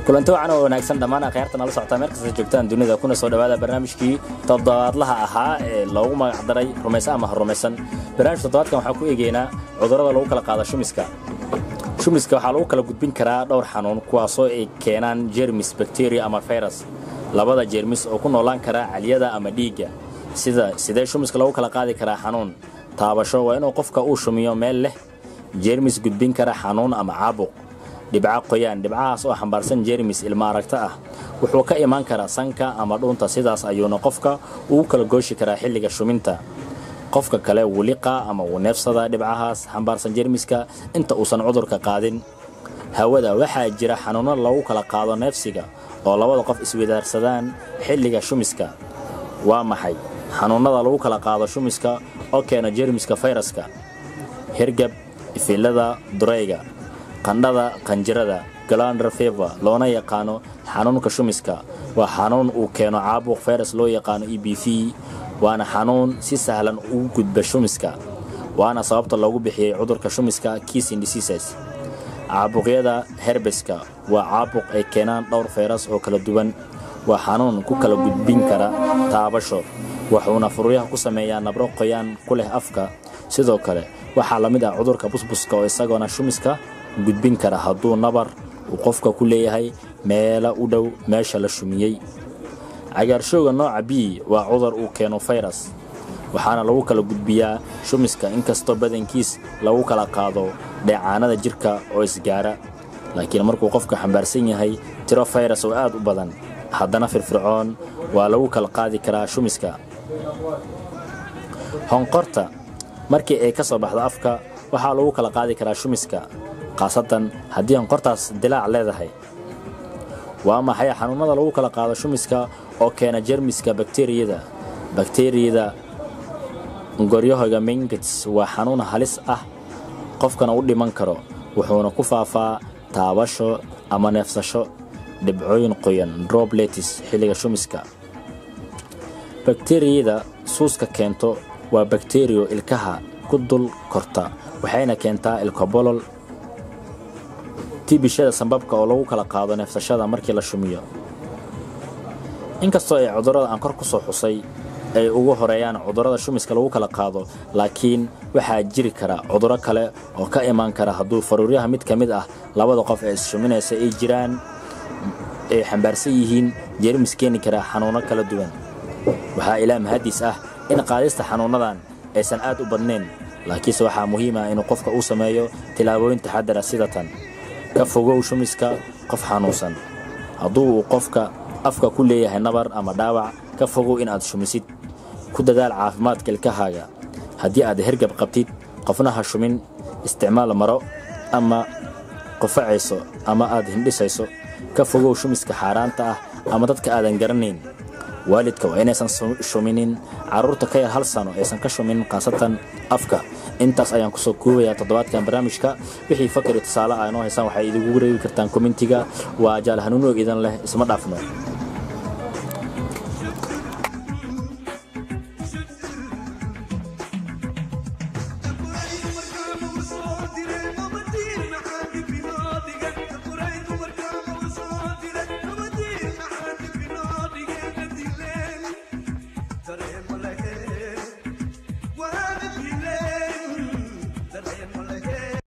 Kulanti wacan oo wanaagsan dhammaan akhyaarta nala socotaa meel kasta joogtaan dunida, kuna soo dhawaada barnaamijkii toddobaadlaha ahaa ee loogu magacdaray Rumaysan ama Ha Rumaysan. Barnaamijka toddobaadkan waxaan ku eegeynaa cudurrada lagu kala qaado shumiska. Shumiska waxaa lagu kala gudbin karaa dhowr xanuun, kuwaasoo ay keenaan jermis, bacteria ama virus, labada jermis oo ku noolaan kara caliyada ama dhiigga. Sida sidee shumiska lagu kala qaadi karaa xanuun? Taabasho, waa inuu qofka uu shumiyo meel leh jeermis gudbin kara xanuun ama caabuq. Dhibco qoyaan, dhibcahaas oo xambaarsan jeermis ilma aragto ah, wuxuu ka imaan karaa sanka ama dhuunta, sidaas ayuuna qofka ugu kala gooshi karaa xilliga shuminta. Qofka kale wuu liqaa ama wuu neefsadaa dhibcahaas xambaarsan jeermiska inta uusan cudurka qaadin. Hawada, waxaa jira xanuunno lagu kala qaado neefsiga oo labada qof isweydaarsadaan xilliga shumiska. Waa maxay xanuunnada lagu kala qaado shumiska oo keena jeermiska fayraska? Hergab, ifilada durayga, qandhada qanjirada, glandular fever loona yaqaano xanuunka shumiska. Waa xanuun uu keeno caabuq fayras loo yaqaano EBV, waana xanuun si sahlan ugu gudba shumiska, waana sababta loogu bixiyey cudurka shumiska, kissing diseases. Caabuqyada herbeska waa caabuq ay keenaan dhowr fayras oo kala duwan. Waa xanuun ku kala gudbin kara taabasho, wuxuuna furyaha ku sameeyaa nabro qoyaan ku leh afka. Sidoo kale waxaa la mid ah cudurka busbuska oo isagoona shumiska gudbin kara hadduu nabar uu qofka ku leeyahay meelo u dhow meesha la shumiyey. Cagaarshowga nooca B waa cudur uu keeno fayras, waxaana lagu kala gudbiyaa shumiska, inkastoo badankiis lagu kala qaado dheecaanada jirka oo isgaara. Laakiin markuu qofka xambaarsan yahay tiro fayras oo aad u badan haddana firfircoon, waa lagu kala qaadi karaa shumiska. Honqorta markii ay ka soo baxdo afka waxaa lagu kala qaadi karaa shumiska, khaasatan haddii honqortaas dilaac leedahay. Waa maxay xanuunnada lagu kala qaado shumiska oo keena jermiska bakteriyada? Bakteriyada goryahoga meningitis waa xanuun halis ah, qofkana u dhiman karo, wuxuuna ku faafaa taabasho ama neefsasho dhibcooyin qoyan, droplets, xilliga shumiska. Bakteriyada suuska keento waa bakteriyo ilkaha ku dul korta, waxayna keentaa ilkobolol. Tiibishada sambabka oo lagu kala qaado neefsashada markii la shumiyo. Inkastoo ay cudurrada aan kor ku soo xusay ay ugu horeeyaan cudurrada shumiska lagu kala qaado, laakiin waxaa jiri kara cudurro kale oo ka imaan kara hadduu faruuryaha mid ka mid ah labada qof ee isshuminaysa ay jiraan ay xambaarsan yihiin jeermis keeni kara xanuunno kala duwan. Waxaa ilaa mahadis ah in qaadista xanuunnadan aysan aad u badnayn, laakiinse waxaa muhiim ah inuu qofka uu sameeyo tilaabooyin taxadara, sida tan: ka fogow shumiska qof xanuunsan. Hadduu uu qofka afka ku leeyahay nabar ama dhaawac, ka fogow in aad shumisid. Ku dadaal caafimaadka ilkahaaga. Haddii aad hergab qabtid, qofna ha shumin. Isticmaal maro ama qufacayso ama aad hindhisayso. Ka fogow shumiska xaaraanta ah ama dadka aadan garanayn. Waalidka waa inaysan shuminin carruurta ka yar 1 sano, aysan ka shuminin khaasatan afka. Intaas ayaan kusoo koobayaa toddobaadkan barnaamijka. Wixii fakar iyo tusaale ah inoo haysaan waxay idinkugu reebi kartaan commentiga. Waa Jaal Hanuunoog idan leh, isma dhaafno.